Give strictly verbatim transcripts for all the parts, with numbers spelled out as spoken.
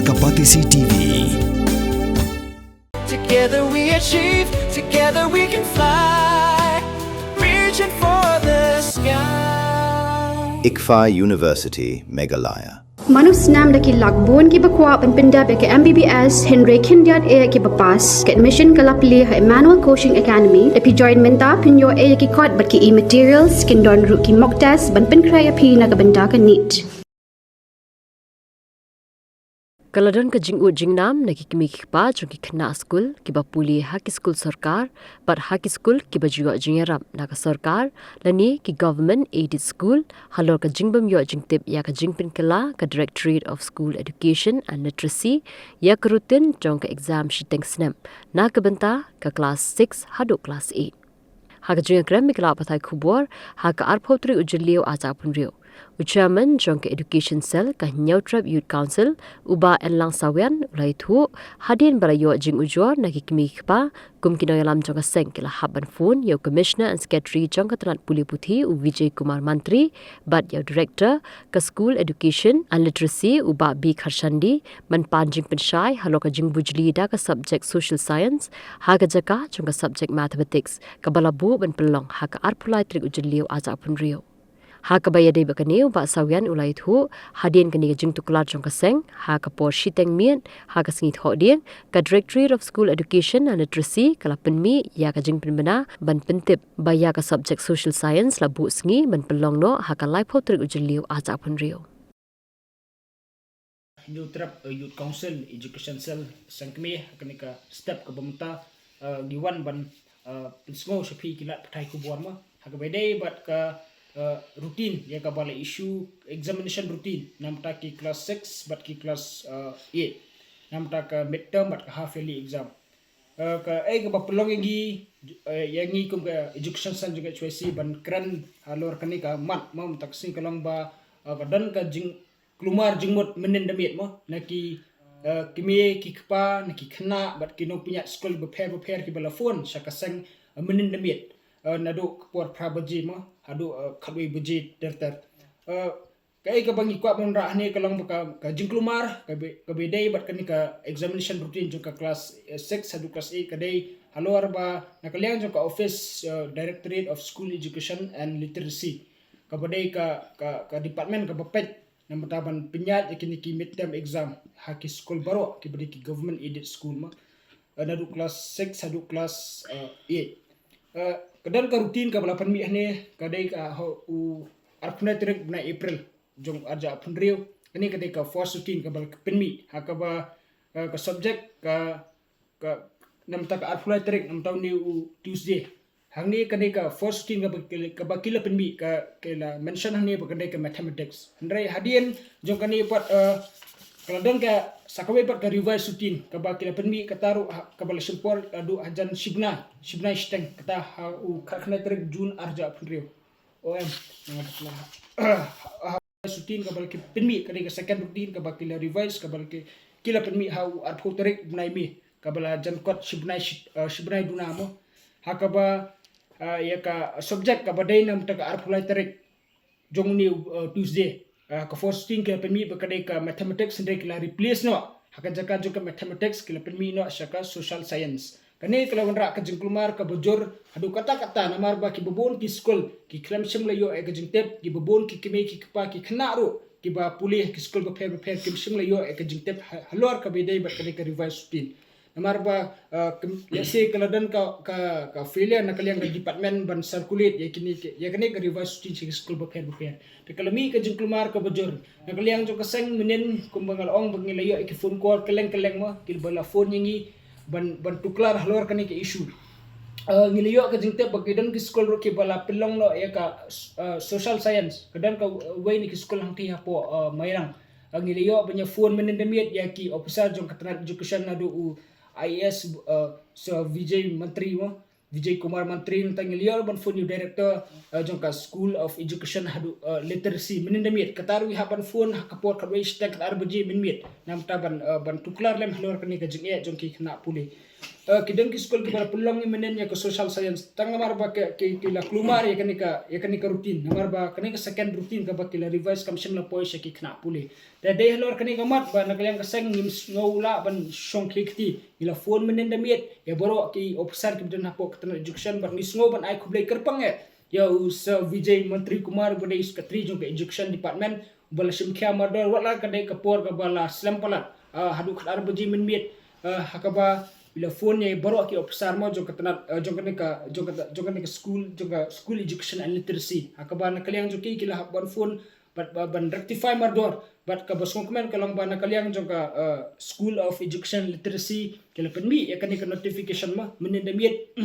Ka Batesi T V. Together we achieve, together we can fly. Reaching for the sky. ICFAI University, Meghalaya. Mano snam da ki lak bun kiba kwah ban pyndep ïa ka M B B S hynrei khyndiat eh kiba pass. Ka admission ka la plie ha Emmanuel Coaching Academy. Da phi join mynta phin ïoh eh ïa ki kot bad ki e-materials, kin don ruh ki mock test ban pynkhreh ïa phi na ka bynta ka NEET. Ka la don ka jingud jingnam na ki kmie ki kpa jong ki khynnah skul kiba pule ha ki skul sorkar bad ha ki skul kiba ju ïoh jingïarap na ka sorkar lane ki government aided school halor ka jingbym ïoh jingtip ïa ka jingpynkylla ka Directorate of School Education and Literacy ïa ka routine jong ka exam shiteng snem na ka bynta ka klas six haduh klas eight. Ha ka jingïakren bad ki lad pathai khubor ha ka arphew tarik u Jylliew arhajar arphew hynriew, u Chairman jong ka Education Cell ka Hynñiewtrep Youth Council, u Bah Enlang Sawian, u la ïathuh hadien ba la ïoh jingujor na ki kmie ki kpa, kum ki nongïalam jong ka seng ki la hap ban phone ïa u Commissioner and Secretary jong ka tnat pule puthi, u Vijay Kumar Mantri, bad ïa u Director ka School Education and Literacy, u Bah B Kharshandi, ban pan jingpynshai halor ka jingbujli da ka subject Social Science ha ka jaka jong ka subject Mathematics, kaba la buh ban pynlong ha ka arphew lai tarik u Jylliew arhajar arphew hynriew. Ha kaba ïadei bad kane, u Bah Sawian u la ïathuh hadien kane ka jingtuklar jong ka seng ha ka por shiteng miet ha ka sngi Thohdieng, ka Directorate of School Education and Literacy ka la pynmih ïa ka jingpynbna ban pyntip ba ïa ka subject Social Science la buh sngi ban pynlong noh ha ka laiphew tarik u Jylliew arhajar arphew hynriew. Hynñiewtrep, eh, Youth Council, Education Cell, seng kmie, ha kane ka step kaba mynta, eh, ngi wan ban, eh, pynsngew sha phi ki lad pathai khubor mo. Ha kaba ïadei bad ka, eh, routine, ïa kaba la issue examination routine, na bynta ki klas six bad ki klas, eh, eight. Na bynta ka midterm bad ka half yearly exam. Eh, kaei kaba pynlong ïa ngi, eh, ïa ngi kum ka Education Cell jong ka H Y C ban kren halor kane ka mat mo, mynta ka sngi ka long ba, eh, ka don ka jing kulmar jingmut mynnin da miet mo, na ki, eh, kmie ki kpa, na ki khynnah bad ki nongpynïaid skul bapher bapher kiba la phone sha ka seng, eh, mynnin da miet, eh, naduh ka por phra baje mo haduh, eh, khatwei baje ter ter. Eh, kaei kaba ngi kwah ban rah hangne ka long ba ka, ka jingkulmar kaba, kaba dei bad kane ka examination routine jong ka klas, eh, six haduh klas eight ka dei halor ba na ka liang jong ka office, eh, Directorate of School Education and Literacy, kaba dei ka, ka, ka department kaba peit na bynta ban pynïaid ïa kine ki midterm exam ha ki skul baroh kiba dei ki government aided school mo, eh, naduh klas six haduh klas, eh, eight. Eh, ka don ka routine kaba la pynmih hangne ka dei ka ha u arphew tarik bnai April jong arhajar arphew hynriew. Kane ka dei ka first routine kaba la pynmih ha kaba, eh, ka subject ka, ka na bynta ka arphew tarik, na bynta une u Tuesday. Hangne kane ka first routine kaba ki, kaba ki la pynmih ka, ki la mention hangne ba kane ka mathematics. Hynrei hadien jong kane pat, eh, ka la don ka sa kawei pat ka revised routine kaba ki la pynmih kata ruh ha, kaba la shim por haduh hajan shi bnai, shi bnai shiteng kata ha u khatkhyndai tarik June arhajar arphew hynriew. O em, na kata la ha, ha, ha, routine kaba la ki pynmih ka dei ka second routine kaba ki la revise kaba la ki, ki la pynmih ha u arphew tarik bnai May. Kaba la jan kot shi bnai shi, eh, shi bnai duna mo. Ha kaba, eh, ïa ka subject kaba dei na bynta ka arphew lai tarik jong une, eh, Tuesday. Eh, ka first routine ki la pynmih ba ka dei ka mathematics, hynrei ki la replace noh ha ka jaka jong ka mathematics ki la pynmih noh sha ka social science. Kane ka la wanrah ka jingkulmar kaba jur haduh katta katta namar ba kiba bun ki skul ki khlem shym la ïoh ïa ka jingtip, kiba bun ki kmie ki kpa ki khynnah ruh kiba pule ha ki skul bapher bapher kim shym la ïoh ïa ka jingtip ha, halor kaba ïadei bad kane ka revised routine. Namar ba, eh, ka, lehse ka la don ka, ka, ka failure na ka liang ka department ban circulate ïa kine ki, ïa kane ka revised routine sha ki skul bapher bapher. Te ka la mih ka jingkulmar kaba jur. Na ka liang jong ka seng mynnin kumba nga la ong ba ngi la ïoh ïa ki phone call kylleng kylleng mo, kiba la phone ïa ngi ban, ban tuklar halor kane ka issue. Eh, ngi la ïoh ka jingtip ba ki don ki skul ruh kiba la pynlong noh ïa ka, eh, social science, ka don kawei na ki skul hangtei hapoh, eh, Mairang. Eh, ngi la ïoh ban ïa phone mynnin da miet ïa ki officer jong ka tnat education naduh u I A S, eh, Sir Vijay Mantri mo, Vijay Kumar Mantri, nangta ngi la ïoh ban phone ïa u director, eh, jong ka School of Education haduh, eh, Literacy mynnin da miet. Kata ruh ngi hap ban phone ha ka por khatwei shiteng khatar baje mynmiet na bynta ban, eh, ban tuklar lem halor kane ka jingeh jong ki khynnah pule. Eh, ki don ki skul kiba la pynlong ïa mynnin ïa ka social science. Tang namar ba ki, ki, ki la kulmar ïa kane ka, ïa kane ka routine. Namar ba kane ka second routine kaba ki la revise kam shym la poi sha ki khynnah pule. Te dei halor kane ka mat ba na ka liang ka seng ngim sngew lah ban shong khie kti. Ngi la phone mynnin da miet ïa baroh ki officer kiba don hapoh ka tnat education bad ngi sngew ban ai khublei kyrpang eh ïa u Sir Vijay Mantrikumar uba dei u Secretary jong ka Education Department, uba la shim khia mardor wat la ka dei ka por kaba la slem palat, ah, haduh khatar baje mynmiet, ah, ha kaba la phone ïa baroh ki officer mo jong ka tnat, ah, jong kane ka, jong ka, jong kane ka school, jong ka School Education and Literacy. Ha kaba na ka liang jong ki ki la hap ban phone bad, ba, ban rectify mardor bad kaba sngewkmen ka long ba na ka liang jong ka, ah, School of Education Literacy ki la pynmih ïa kane ka notification mo mynnin da miet.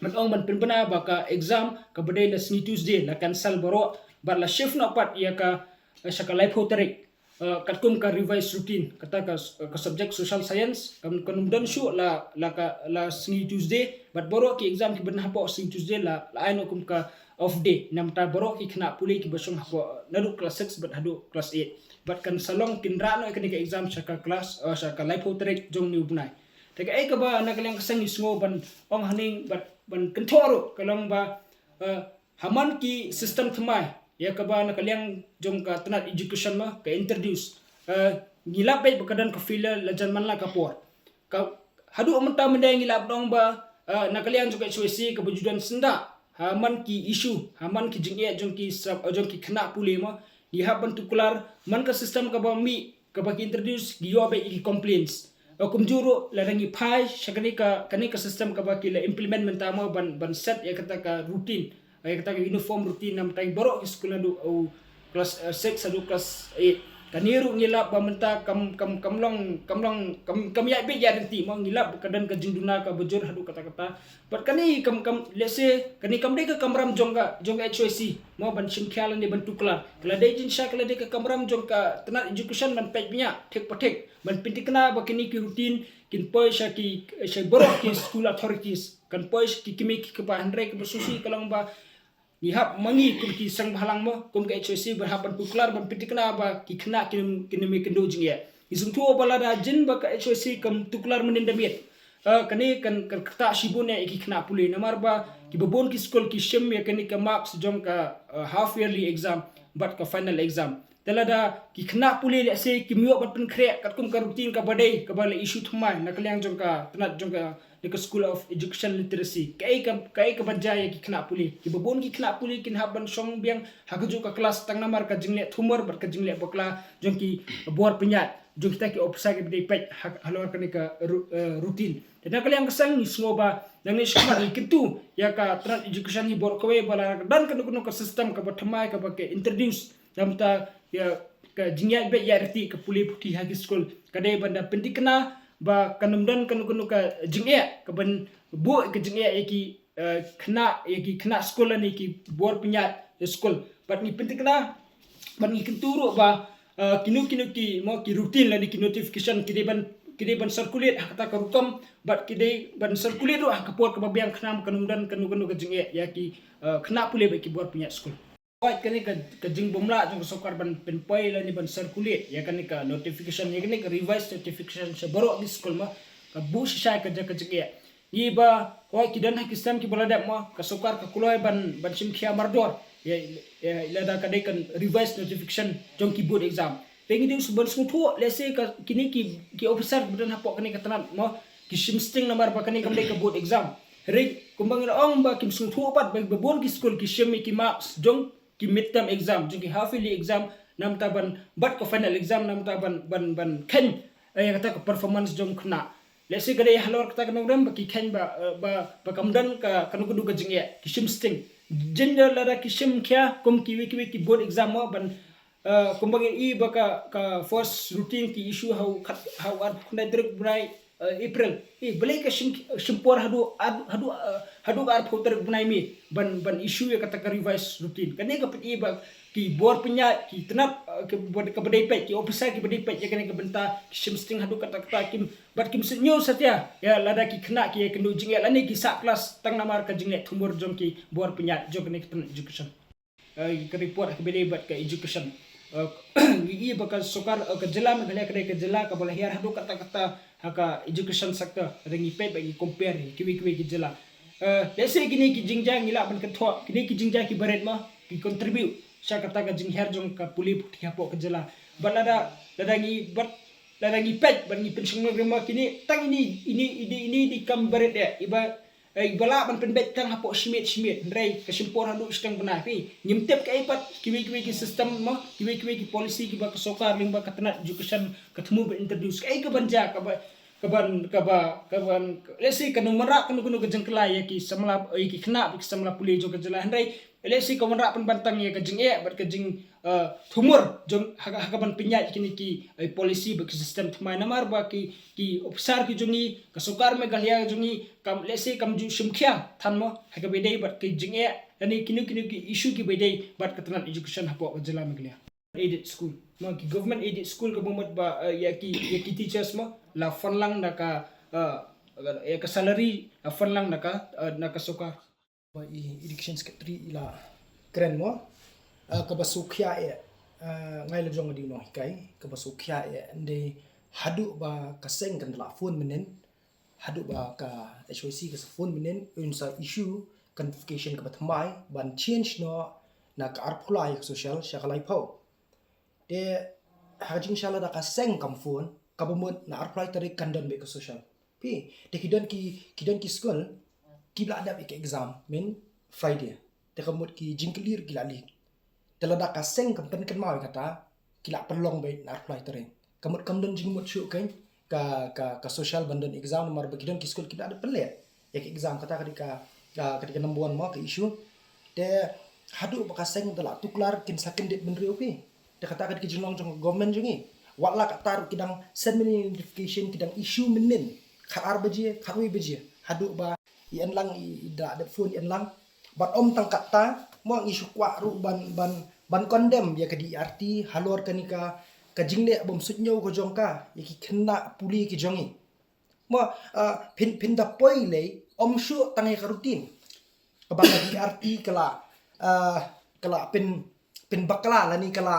Ban ong ban pynbna ba ka exam kaba dei la sngi Tuesday la cancel baroh bad la shift noh pat ïa ka, eh, sha ka laiphew tarik. Eh, katkum ka revise routine kata ka, ka subject social science kan, kan ym don shuh la, la ka, la sngi Tuesday bad baroh ki exam kiba don hapoh sngi Tuesday la, la ai noh kum ka off day. Namar ta baroh ki khynnah pule kiba shong hapoh naduh class six bad haduh class eight bad kan sa long kin rah noh ïa kane ka exam sha ka class, eh, sha ka laiphew tarik jong une u bnai. Te kaei kaba na ka liang ka seng ngi sngew ban ong hangne bad ban kynthoh ruh ka long ba, eh, ha man ki system thymmai ïa kaba na ka liang jong ka tnat education mo ka introduce, eh, ngi lap beit ba ka don ka failure la jan man la ka por. Ka haduh mynta mynta ngi lap dong ba, eh, na ka liang jong ka H Y C kaba ju don syndah ha man ki issue, ha man ki jingeh jong ki sap, jong ki khynnah pule mo ngi hap ban tuklar man ka system kaba mih kaba ki introduce ki ïoh beit ïa ki complaints. Eh, kumjuh ruh lada ngi phai sha kane ka, kane ka system kaba ki la implement mynta mo ban, ban set ïa kata ka routine, ïa kata ka uniform routine namar ta baroh ki skul naduh, oh, class, eh, six haduh class eight. Kane ruh ngi lap ba mynta kam, kam, kam long, kam long, kam, kam ïaid beit ïaid ryntih mo ngi lap ka don ka jingduna kaba jur haduh katta katta. Bad kane kam, kam, let's say, kane kam dei ka kamram jong ka, jong ka H Y C mo ban shim khia lane ban tuklar. Ka la dei jingshisha ka la dei ka kamram jong ka tnat education ban peit bniah thik pa thik ban pynthikna ba kine ki routine kin poi sha ki, sha baroh ki school authorities, kan poi sha ki kmie ki kpa. Hynrei kaba sngewsih ka long ba ngi hap ma ngi kum ki seng bhalang mo, kum ka H Y C ban hap ban tuklar ban pynthikna ba ki khynnah kin, kin ym ïakynduh jingeh. Ngi sngewthuh ba lada jin ba ka H Y C kam tuklar mynnin da miet, eh, kane kan, kan ktah shibun ïa ki khynnah pule namar ba kiba bun ki skul ki shim ïa kane ka marks jong ka, eh, half yearly exam bad ka final exam. Te lada ki khynnah pule lehse kim ïoh ban pynkhreh katkum ka routine kaba dei kaba la issue thymmai na ka liang jong ka tnat jong ka, na ka School of Education Literacy. Kaei ka, kaei kaba jia ïa ki khynnah pule? Kiba bun ki khynnah pule kin hap ban shong biang ha kajuh ka klas tang namar ka jingleh thumor bad ka jingleh bakla jong ki bor pynïaid jong kita ki officer kiba dei peit ha, halor kane ka ru-, eh, routine. Te na ka liang ka seng ngi sngew ba nangne shakhmat ngi kyntu ïa ka tnat education hi baroh kawei ba lada ka don kano kano ka system kaba thymmai kaba ka introduce namar ta ïa ka jingïaid beit ïaid ryntih ka pule puthi ha ki skul ka dei ban da pynthikna ba kan ym don kano kano ka jingeh kaban buh ka jingeh ïa ki, eh, khynnah, ïa ki khynnah skul lane ki bor pynïaid skul. Bad ngi pynthikna bad ngi kyntu ruh ba, eh, kino kino ki mo ki routine lane ki notification ki dei ban, ki dei ban circulate ha kata ka rukom bad ki dei ban circulate ruh ha ka por kaba biang khnang ba kan ym don kano kano ka jingeh ïa ki, eh, khynnah pule bad ki bor pynïaid skul. Wat kane ka, ka jingbymlah jong ka sorkar ban pynpoi lane ban circulate ïa kane ka notification, ïa kane ka revised notification sha baroh ki skul ma ka buh shisha ka jaka jingeh. Ngi ba hoi ki don ha ki snem kiba la dep ma ka sorkar ka kloi ban, ban shim khia mardor ïa, ïa lada ka dei ka revised notification jong ki board exam. Te ngi dei ban sngewthuh lehse ka kine ki, ki officer kiba don hapoh kane ka tnat ma ki shim sting namar ba kane kam dei ka board exam. Hynrei kumba ngi la ong ba kim sngewthuh pat ba, ba bun ki skul ki shim ïa ki marks jong ki midterm exam jong ki half yearly exam namar ta ban, bad ka final exam namar ta ban, ban, ban kheiñ, eh, ïa kata ka performance jong khynnah. Lehse ka dei halor kata ka nongrim ba ki kheiñ ba, eh, ba, ba kam don ka, kano kano ka jingeh, ki shim sting. Jin da lada ki shim khia kum kiwei kiwei ki board exam mo ban, eh, kumba ngi i ba ka, ka first routine ki issue ha u khat, ha u arphew khyndai tarik bnai, eh, April. Eh, balei ka shim, shim por haduh, haduh, haduh, eh, haduh ka arphew tarik bnai May ban, ban issue ïa kata ka revised routine. Kane ka pyni ba ki bor pynïaid, ki tnat, eh, ki bor, kaba dei peit, ki officer kiba dei peit ïa kane ka bynta ki shim sting haduh katta katta, kim, bad kim sngewthuh satia ïa lada ki khynnah ki ïakynduh jingeh lane ki sah klas tang namar ka jingleh thumor jong ki bor pynïaid jong kane ka tnat education. Eh, ka report ha kaba ïadei bad ka education. Uh, ngi i ba ka sorkar, uh, ka jylla Meghalaya ka dei ka jylla kaba la hiar haduh katta katta ha ka education sector. Lada ngi peit ba ngi compare kiwei kiwei ki jylla. Uh, let's say kine ki jingjia ngi lah ban kynthoh, kine ki jingjia kiba rit mo ki contribute sha kata ka jinghiar jong ka pule puthi hapoh ka jylla. Bad lada, lada ngi, bad lada ngi peit bad ngi pynshongdor mo kine, tang ine, ine, ine, ine, ine kam ba rit eh, iba, eh, iba lah ban pynbeit tang hapoh shimet shimet, hynrei ka shim por haduh shiteng bnai. Phi, ngim tip kaei pat kiwei kiwei ki system mo, kiwei kiwei ki policy kiba ka sorkar lyngba ka tnat education ka thmu ban introduce. Kaei kaban jia, kaba, kaban, kaba, kaban, let's say, ka nang wanrah kano kano ka jingkylla ïa ki samla, ïa ki khynnah bad ki samla pule jong ka jylla, hynrei let's say ka wanrah pynban tang ïa ka jingeh bad ka jing, uh, thumur jong ha ka, ha kaban pynïaid kine ki, uh, policy bad ki system thymmai, namar ba ki, ki officer ki jong ngi, ka sorkar Meghalaya jong ngi, kam, let's say, kam ju shim khia than mo ha kaba ïadei bad ki jingeh lane kino kino ki issue kiba ïadei bad ka tnat education hapoh ka jylla Meghalaya. Aided school mo, ki government aided school kaba mut ba, uh, ïa ki, ïa ki teachers mo la fund lang na ka, uh, ïa ka salary la fund lang na ka, uh, na ka sorkar. Ba i education secretary i la kren mo, uh, kaba sngewkhia eh, uh, nga i la jong ka dei u nonghikai, kaba sngewkhia eh, ynda haduh ba ka seng kan da la phone mynnin, haduh ba ka H Y C ka sa phone mynnin, un sa issue ka notification kaba thymmai ban change noh na ka arphew lai ka social sha ka laiphew. Te ha ka jingshisha lada ka seng kam phone, kaba mut na arphew lai tarik kan don beit ka social. Phi, te ki don ki, ki don ki skul kiba la dep ïa ka exam mynne Friday. Te ka mut ki jingkylli ki la lih. Te lada ka seng kam pynkynmaw ïa kata, ki la pynlong beit na arphew lai tarik. Ka mut kam don jingmut shuh kein ka, ka, ka social ban don exam, namar ba ki don ki skul kiba la dep pynleh ïa ka exam. Kata ka dei ka, ka, ka dei ka number one mo ka issue. Te haduh ba ka seng da la tuklar, kin sa kyndit bynriew phi. Te kata ka dei ka jinglong jong ka government jong ngi. Wat la katta ruh ki dang send mynnin notification, ki dang issue mynnin khatar baje, khatwei baje, haduh ba i en lang, i, i da dep phone i en lang. Bad ym tang katta mo, ngi shu kwah ruh ban, ban, ban condemn ïa ka D R T halor kane ka, ka jingleh bym suidñiew ka jong ka ïa ki khynnah pule ki jong ngi. Mo, uh, phin, phin da poi lei, ym shuh tang ïa ka routine kaba ka D R T ka la, uh, ka la pyn, pynbakla lane ka la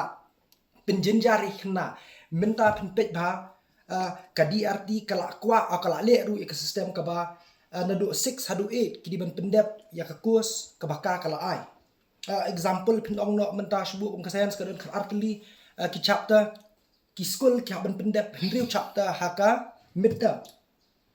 pynjynjar ïa ki khynnah. Mynta phin peit ba, uh, ka D R T ka la kwah, uh, ka la leh ruh ïa ka system kaba, uh, naduh six haduh eight ki dei ban pyndep ïa ka course kaba ka, ka la ai. Uh, example phin ong noh, mynta shu buh kum ka science ka don khatar tylli, uh, ki chapter, ki skul ki hap ban pyndep hynriew chapter ha ka midterm.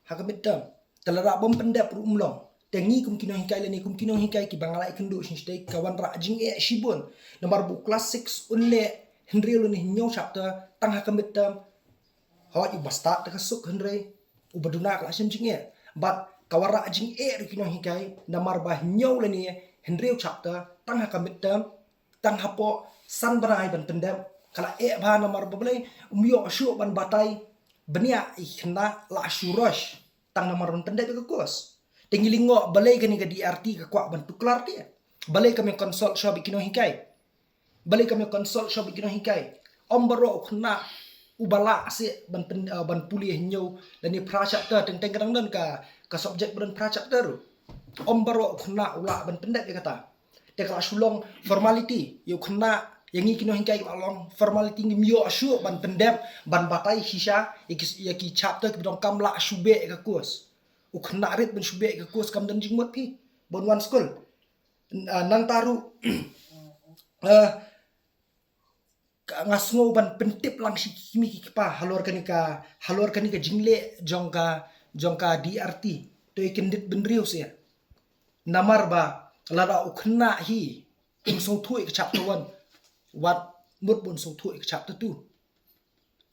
Ha ka midterm. Te lada bym pyndep ruh um long. Te ngi kum ki nonghikai lane kum ki nonghikai kiba nga la ïakynduh shisha te ka wanrah jingeh shibun. Namar ba u class six un leh hynriew lane hynñiew chapter tang ha ka midterm. Hooid, uba stad te ka suk, hynrei uba duna ka la shem jingeh. Bad ka wanrah jingeh ruh ki nonghikai namar ba hynñiew lane hynriew chapter tang ha ka midterm, tang hapoh san bnai ban pyndep, ka la eh bha namar ba balei, um ïoh shuh ban batai bniah ïa ki khynnah, la shu rush tang namar ban pyndep ïa ka course. Te ngi lyngngoh balei kane ka D R T ka kwah ban tuklar te. Balei kam ïa consult shuwa bad ki nonghikai. Balei kam ïa consult shuwa bad ki nonghikai. Ym baroh u khynnah uba lah seh ban pyn, uh, ban pule hynñiew lane phra chapter, teng teng ka dang don ka, ka subject ba don phra chapter ruh. Ym baroh u khynnah u lah ban pyndep ïa kata. Te ka la shu long formality ïa u khynnah, ïa ngi ki nonghikai ka la long formality, ngim ïoh shuh ban pyndep, ban batai shisha ïa ki, ïa ki chapter kiba donkam, lah shu beh ïa ka course. U khynnah rit ban shu beh ïa ka course, kam don jingmut phi ban wan skul. N-, ah, nangta ruh, ah, ka, nga sngew ban pyntip lang sha ki kmie ki kpa halor kane ka, halor kane ka jingleh jong ka, jong ka D R T. To ïa kyndit bynriew seh. Namar ba lada u khynnah hi um sngewthuh ïa ka chapter one, wat mut ba un sngewthuh ïa ka chapter two.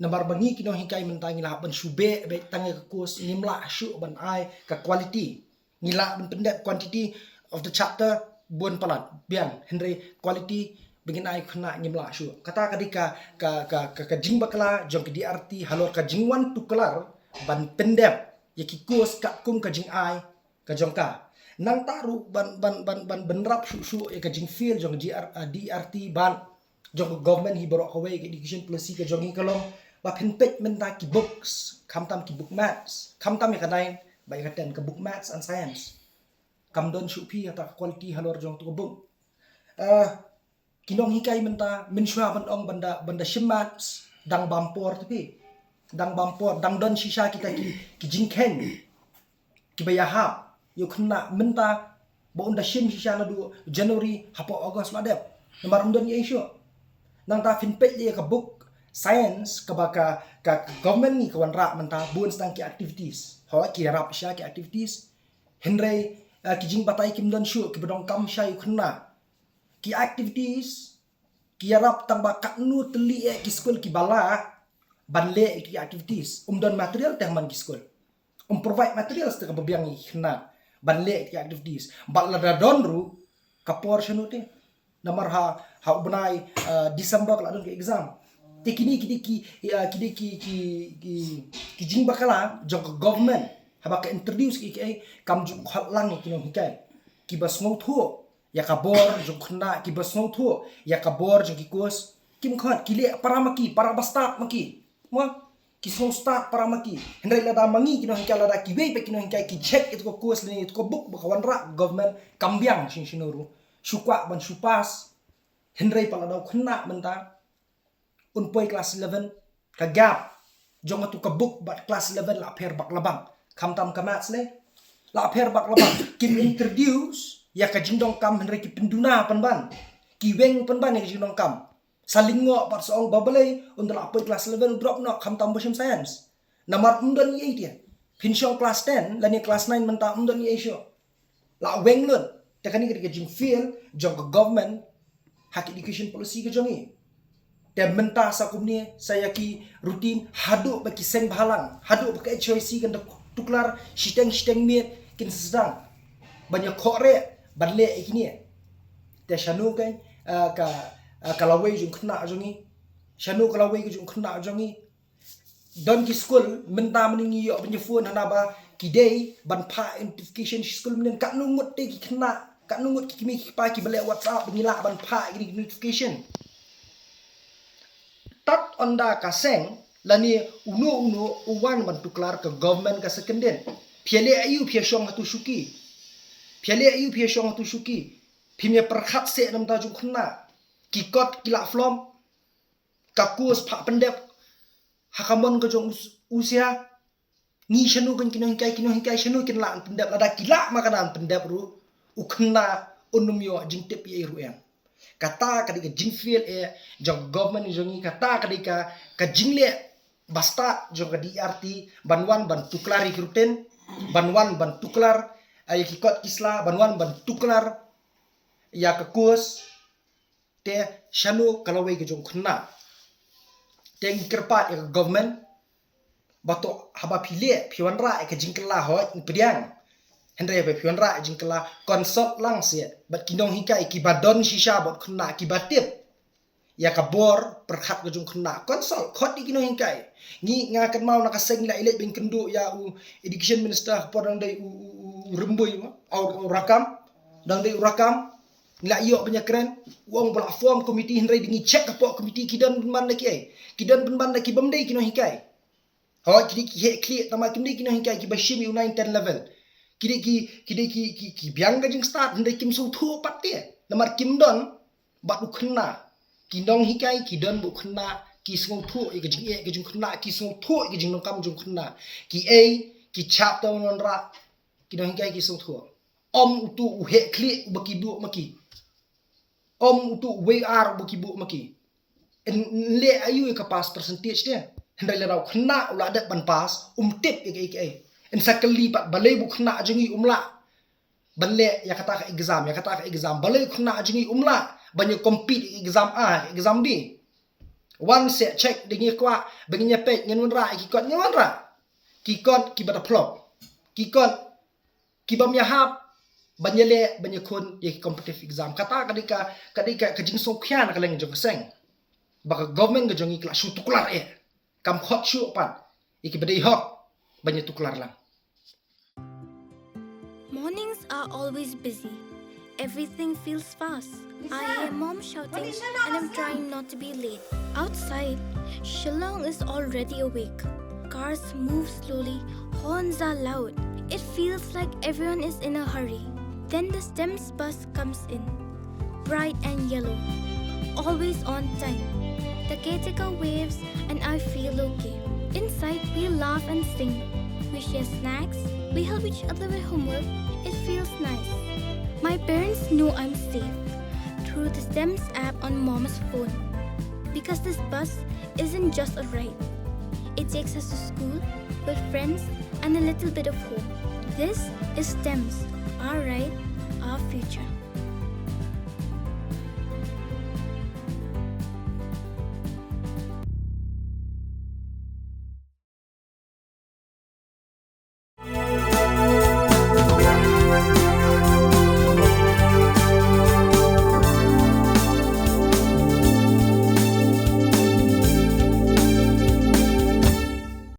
Namar ba ngi ki nonghikai mynta ngi lah ban shu beh beit tang ïa ka course, ngim lah shuh ban ai ka quality. Ngi lah ban pyndep quantity of the chapter bun palat biang, hynrei quality ba ngin ai khynnah ngim lah shuh. Kata ka dei ka, ka, ka, ka, ka jingbakla jong ka D R T halor ka jingwan tuklar ban pyndep ïa ki course katkum ka jingai ka jong ka. Nangta ruh ban, ban, ban, ban bynrap shuh shuh ïa ka jingfail jong ka D R, ah, D R T bad jong ka government hi baroh kawei, ka education policy ka jong ngi ka long ba phin peit mynta ki books, khamtam ki book maths, khamtam ïa ka nine bad ïa ka ten, ka book maths and science. Kam don shuh phi kata ka quality halor jong tu ka book. Ah, Ki nonghikai mynta, mynshuwa ban ong ban da, ban da shim maths, dang bam por te phi. Dang bam por, dang don shisha kita ki, ki jingkheiñ kiba ïahap ïa u khynnah mynta, ba un da shim shisha naduh January hapoh August la dep. Namar um don ei shuh. Nangta phin peit ïa ka book science kaba ka, ka government ngi ka wanrah mynta, bun sdang ki activities. Hooid, ki ïarap shisha ki activities. Hynrei, eh, ki jingbatai kim don shuh, kiba donkam shisha ïa u khynnah. Ki activities ki ïarap tang ba katno tylli eh ki skul kiba lah ban leh ïa ki activities. Um don material te ha man ki skul. Um provide materials te kaba biang ïa ki khynnah ban leh ïa ki activities. Bad lada don ruh, ka por shano te? Namar ha, ha u bnai, eh, December ka la don ki exam. Te kine ki dei ki, eh, ki dei ki, ki, ki, ki jingbakla jong ka government haba ka introduce kiei kiei, kam ju khot lang ïa ki nonghikai kiba sngewthuh ïa ka bor jong u khynnah, kiba sngewthuh ïa ka bor jong ki course. Kim khot, ki leh para ma ki, para ba stad ma ki. Mo, ki sngewstad para ma ki. Hynrei lada ma ngi ki nonghikai, lada kiwei pat ki nonghikai ki check ïa ka course lane ïa ka book ba ka wanrah government, kam biang shisha shisha ruh. Shu kwah ban shu pass. Hynrei pat lada u khynnah mynta un poi class eleven, ka gap jong katu ka book bad class eleven la pher bak la bang. Khamtam ka maths ne, la pher bak la bang. Kim introduce ïa ka jingdonkam, hynrei ki pynduna pynban, ki weng pynban ïa ka jingdonkam. Sa lyngngoh bad sa ong ba balei un da la poi class eleven u drop noh, khamtam ba shim science. Namar um don ei ei te. Phin shong class ten lane class nine mynta, um don ei ei shuh. La weng lut. Te kane ka dei ka jingfail jong ka government ha ka education policy ka jong ngi. Te mynta sa kumne, sa ïa ki routine, haduh ba ki seng bhalang, haduh ba ka H Y C kan da tuklar shiteng shiteng miet, kin sa sdang ban ïa khohreh ban leh ïa kine. Te shano ka, ah, ka, ah, ka lawei jong u khynnah jong ngi? Shano ka lawei ka jong u khynnah jong ngi? Don ki skul mynta mynne ngi ïoh ban ïa phone hana ba ki dei ban phah notification sha skul mynne. Katno ngut te ki khynnah, katno ngut ki kmie ki kpa kiba leh WhatsApp ba ngi lah ban phah ïa ki notification? Tad ynda ka seng lane uno uno u wan ban tuklar, ka government ka sa kyndit. Phi ïa leh aïu phi ïa shong ha tu shuki? Phi ïa leh aïu phi ïa shong ha tu shuki? Phim ïa pyrkhat seh na ka bynta jong u khynnah. Ki kot ki la flop. Ka course phah pyndep ha ka mon ka jong u, u sia. Ngi shano kan ki nonghikai, ki nonghikai shano kin lah ban pyndep? Lada ki lah ma ka ban pyndep ruh, u khynnah un ym ïoh jingtip ei ei ruh em. Kata ka dei ka jingfail eh jong government jong ngi, kata ka dei ka, ka jingleh ba stad jong ka D R T, ban wan ban tuklar ïa ki routine, ban wan ban tuklar, eh, ïa ki kot ki sla, ban wan ban tuklar ïa ka course. Te shano ka lawei ka jong u khynnah? Te ngi kyrpad ïa ka government ba to haba phi leh, phi wanrah ïa ka jingkylla, hooid ngi pdiang. Hynrei haba phi wanrah ïa ka jingkylla, consult lang seh bad ki nonghikai kiba don shisha bad u khynnah, kiba tip ïa ka bor pyrkhat ka jong u khynnah. Consult, khot ïa ki nonghikai. Ngi, nga kynmaw na ka seng ngi la ïaleit ban kynduh ïa u education minister ha ka por dang dei u, u, u, u Rymbui, u, u Rakam. Dang dei u Rakam. Ngi la ïoh ban ïakren, u ong ba la form committee, hynrei da ngi check hapoh committee ki don pynban da kiei? Ki don pynban da ki bym dei ki nonghikai. Hooid, ki dei ki heh khlieh, tangba kim dei ki nonghikai kiba shim ïa u nine ten level. Ki dei ki, ki dei ki, ki, ki biang ka jingstad, hynrei kim sngewthuh pat te. Namar kim don bad u khynnah. Ki nonghikai ki don bad u khynnah, ki sngewthuh ïa ka jingeh ka jong u khynnah, ki sngewthuh ïa ka jingdonkam jong u khynnah. Kiei ki chapter one wanrah, ki nonghikai ki sngewthuh. Ym utu u heh khlieh uba ki buh ma ki. Ym utu uwei ar uba ki buh ma ki. Yn, yn leh aïu ïa ka pass percentage te? Hynrei lada u khynnah u la dep ban pass, um tip ïa kaei kaei. Yn sa kylli pat balei ba u khynnah jong ngi um lah ban leh ïa kata ka exam, ïa kata ka exam. Balei u khynnah jong ngi um lah ban ïa compete ïa ka exam A, ïa ka exam B? Wan seh check, da ngi kwah ba ngin ïa peit, ngin wanrah ïa ki kot, ngin wanrah ki kot kiba da flop, ki kot ki bym ïahap ban ïaleh, ban ïakhun ïa ki competitive exam. Kata ka dei ka, ka dei ka, ka jingsngewkhia na ka liang jong ka seng ba ka government ka jong ngi ka la shu tuklar eh, kam khot shuh pat ïa kiba dei hok ban ïa tuklar lang. Mornings are always busy. Everything feels fast. I hear mom shouting and I'm trying not to be late. Outside, Shillong is already awake. Cars move slowly, horns are loud. It feels like everyone is in a hurry. Then the STEMS bus comes in, bright and yellow. always on time. The caretaker waves and I feel okay. Inside, we laugh and sing. We share snacks. We help each other with homework. It feels nice. My parents know I'm safe through the STEMS app on Mom's phone. Because this bus isn't just a ride. It takes us to school, with friends, and a little bit of home. This is STEMS, our ride